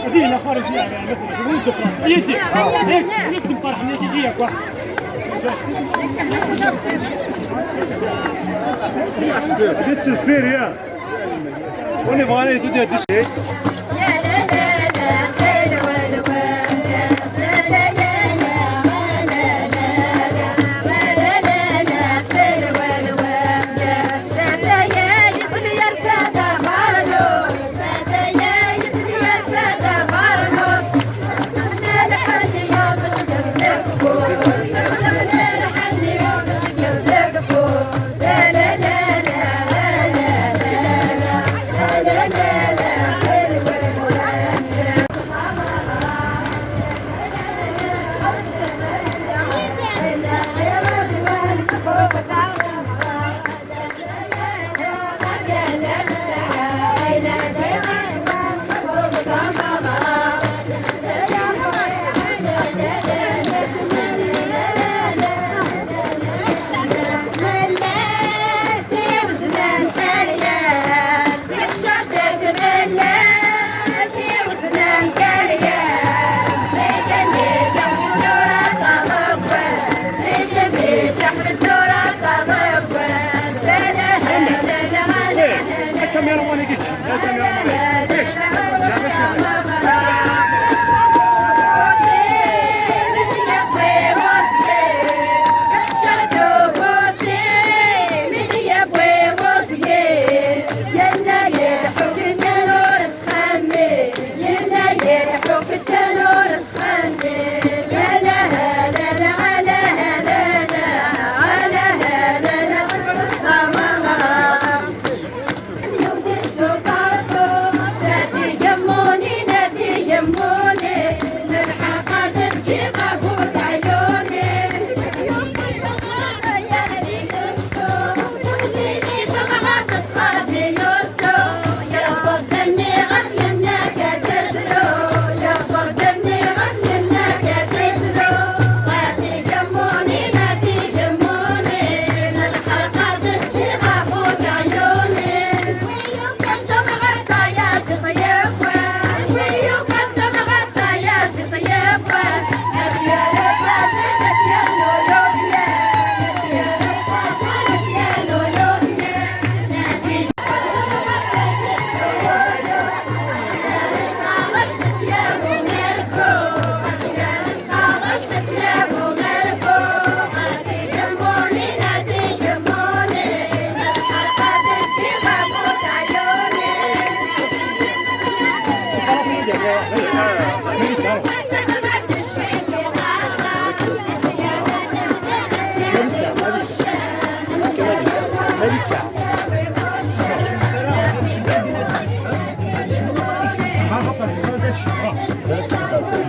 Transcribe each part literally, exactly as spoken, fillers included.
هذه الأخبار فيها، مثلًا، وين تقراص؟ أي شيء. ليش؟ ليش تنطرح من يجي ليك واحد؟ هذه السفير يا. On est vraiment tout à fait. الكاميرا ماني قلت. الكاميرا ماني قلت.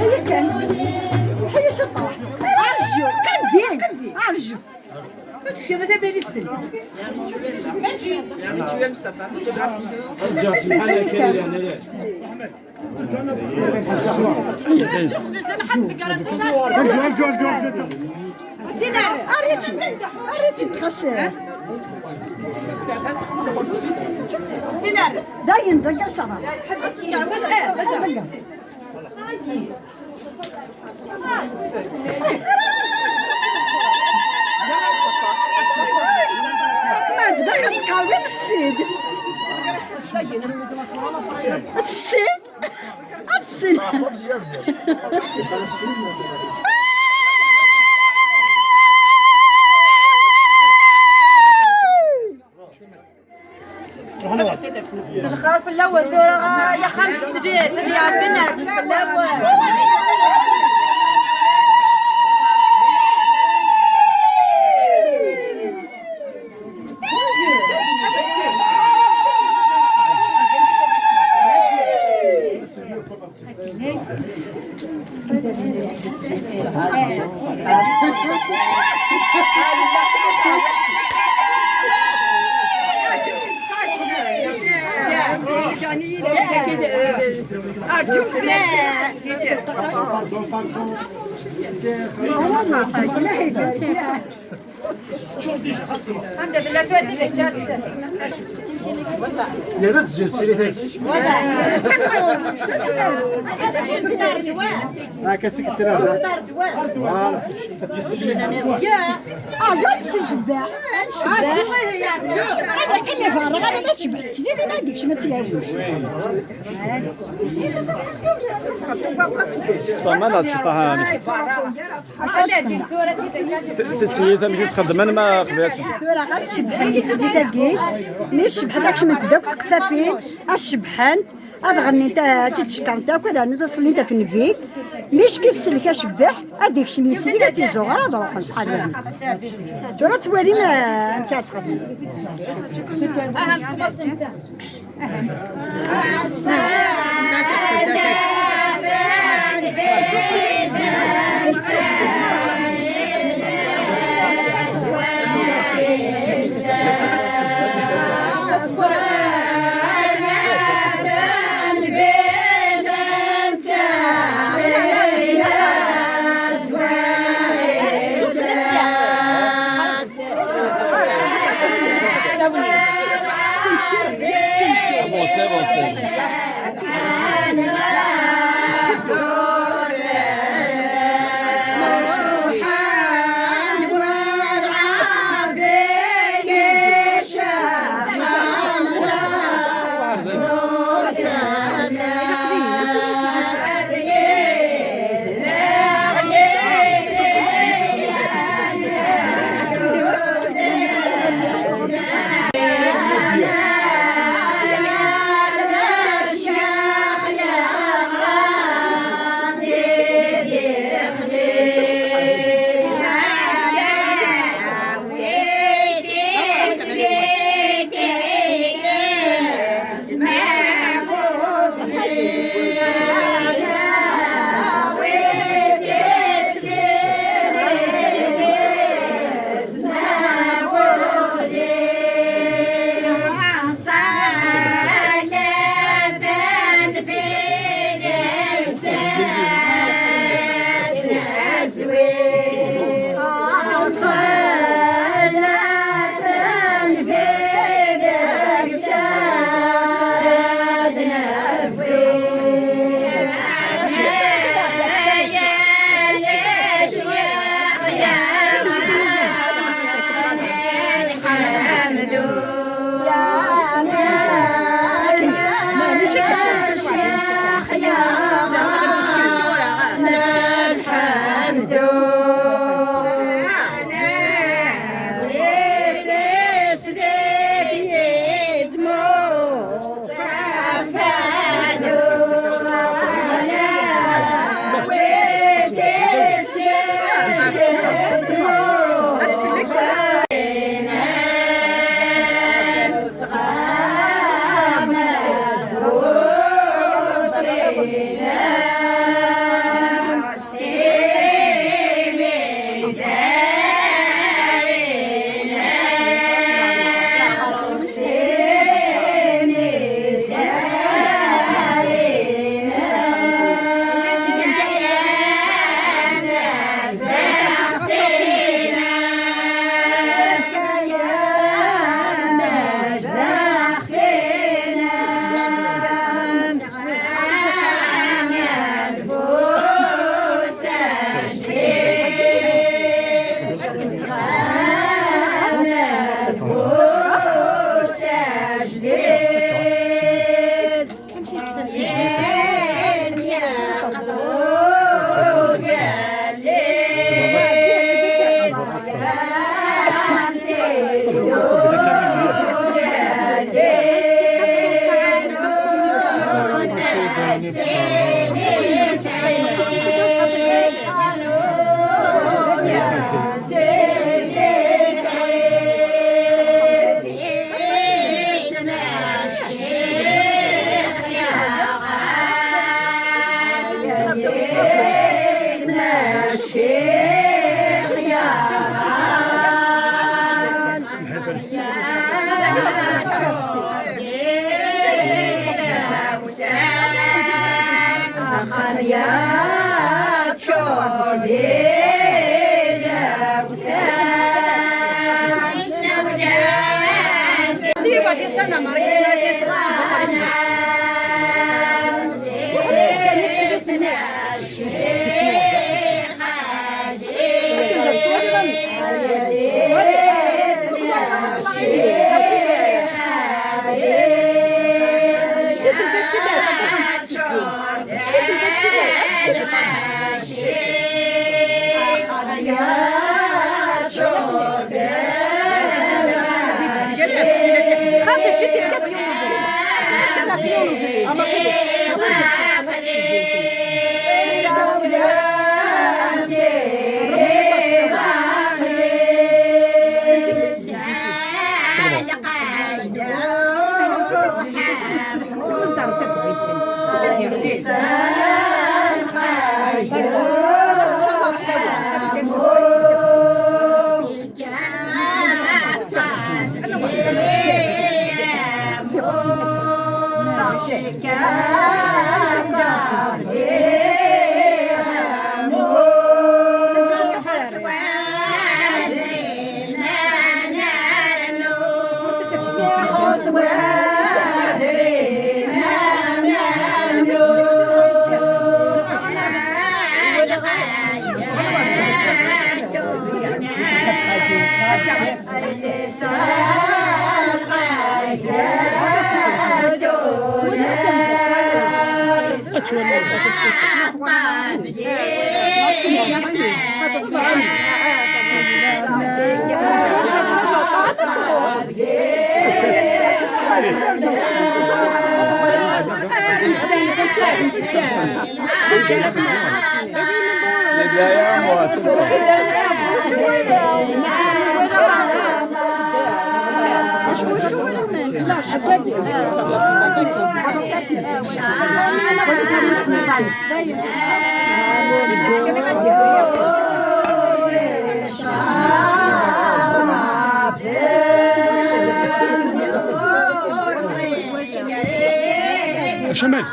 هيا كان. هيا شطح. أرجو، قدين. أرجو. بس شو متى بيريستن؟ ماشي. ماشي يا مصطفى، فوتوغرافي. أرجع سبحان الله كاين هنايا. أرجو، أرجو، أرجو، أرجو. أريد، أريد تتخسر. داين، داين، صافا. ما تدخل الكار وين تفسد؟ تفسد؟ تفسد؟ الخير في الاول، ترى يا خالد السجير اللي عندنا في الاول. أرجوك. Anda tella twatlit? Yerra-d zzin srid-agi. Akka seg ddrar. Voilà. Ah, jant si jebbaḥ. Ad akken iberreɣ, ala ma tecbeḥ tesliḍ, ma deg-k ma tt-yawi. Tfehmeḍ ad tceṭṭaḥ, Anita? Tislit amek i s-xeddmen ma qbel? Tura ɣas cebḥen yesli-agi, mi cebḥen ad kecment-d akk teqfafin, ad cebḥent, ad ɣennint, ad tt-id-cekrent akk, ad rnunt ad ṣellint ɣef nnbi, mi cki tsellek acebbeḥ, ad ikcem yesli, ad tizuɣer, ad ruḥen ṣḥaden. Tura ad twalim, eh, amek ad txedmem. Avancez, avancez. Acamay.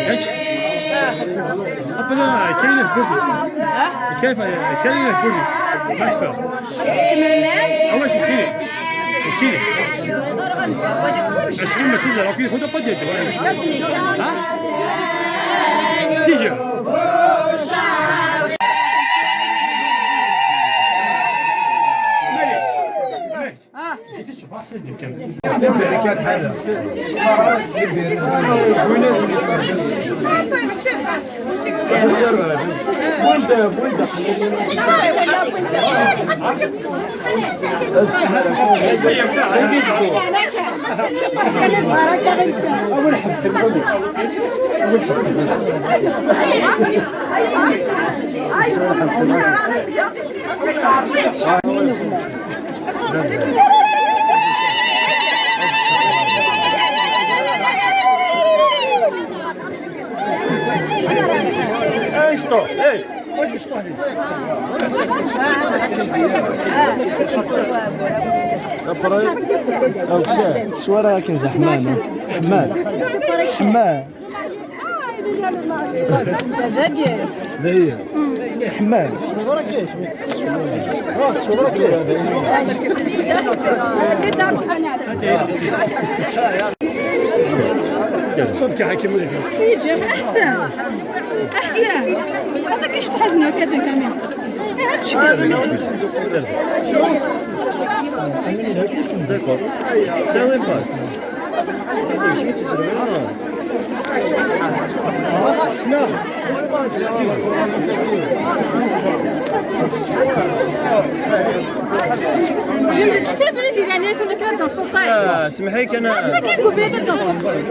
ياك؟ أبدا، كاين بوزي. كيف؟ كاين بوزي. ما شفا. كمان؟ أول شيء كاين. كاين. شكون ما تيجي؟ راكي خويا قد يجي. ها؟ ستيجا. ايش تو؟ ايش؟ واش قشطوا عليه؟ ابراي. او شاي. السوارة كاين زحمة. حمام. حمام. هذا هي. حمام. صدق يا حكيم. يجي احسن. احسن. هذا كاش تحزنوا كذا كمان. هذا شكل. شوف. داكور. ساوي بات. جمدت شتي بلي ديجا نيت ولا كان تنفض. آه، سمحيك انا. اصلا كيقول بلي كان تنفض.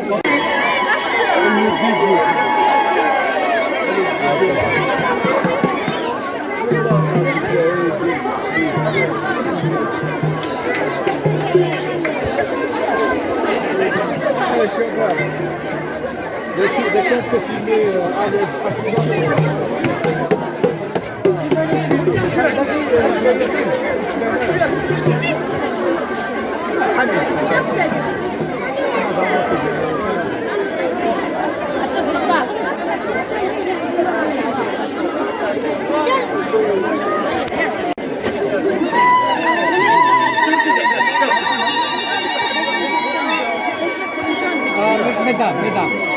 Mesdames, mesdames.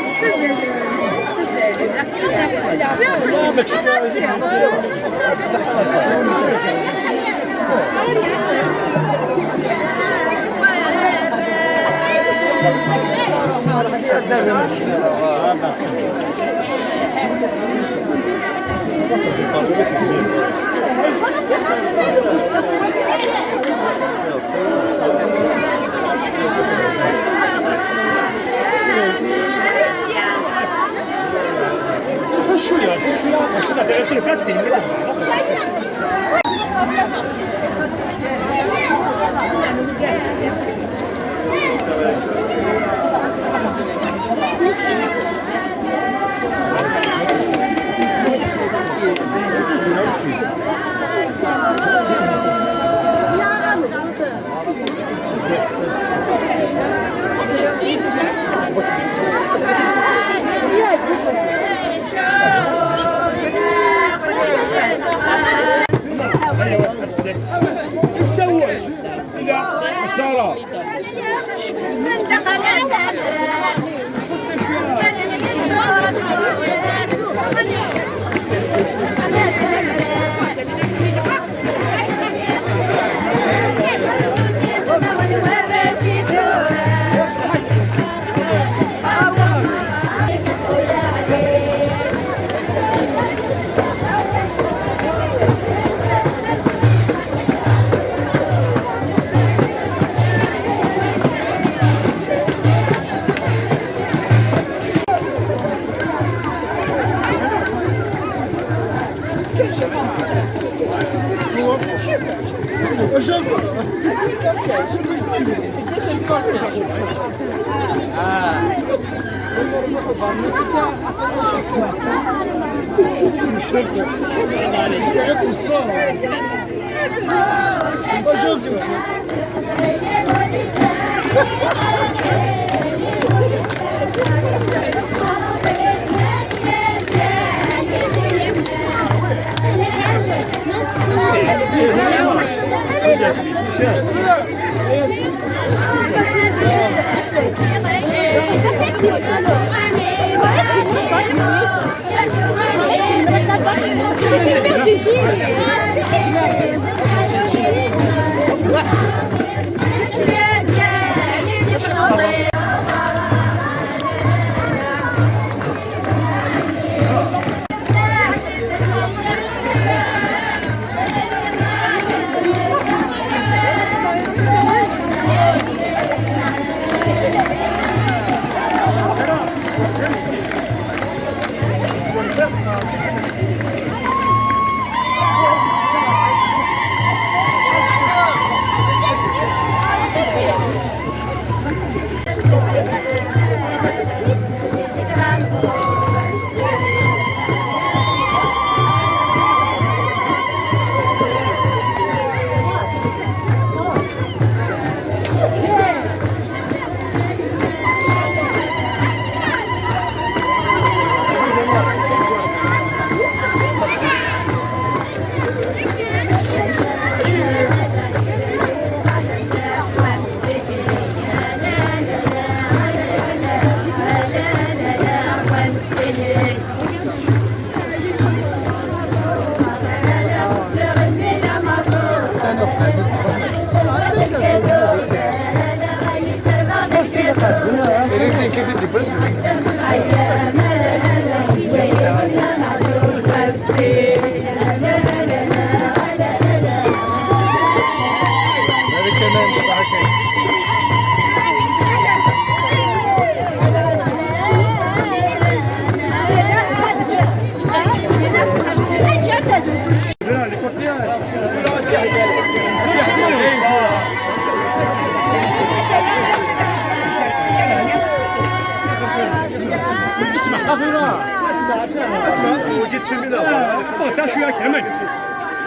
Ffɣet-aɣ cwiya kan, ma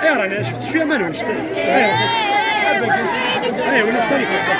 ayɣer ɛni? Cfet cwiya ma nwen cfet. Aywa. Aywa, ulac tarifat.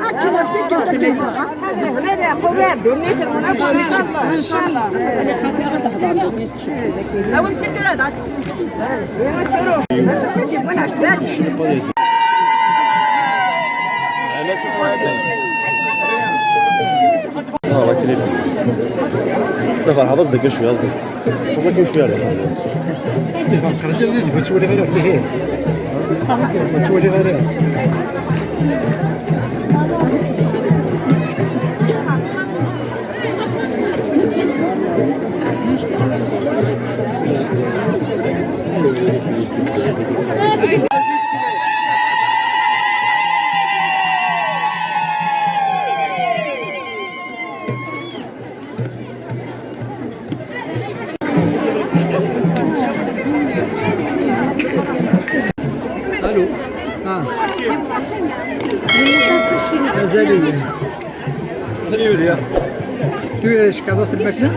Akken a fket kan taddayt. Inchallah. Inchallah. آه، الله يكرمك. لا، فرحة، بس دقيقة شوية، بس دقيقة. بس دقيقة شوية عليك. صافي، فرق خرج، اللي تبغي تولي غير عليه. تولي غير. الو. اه. مازال. Tu es cadastre الماكلة؟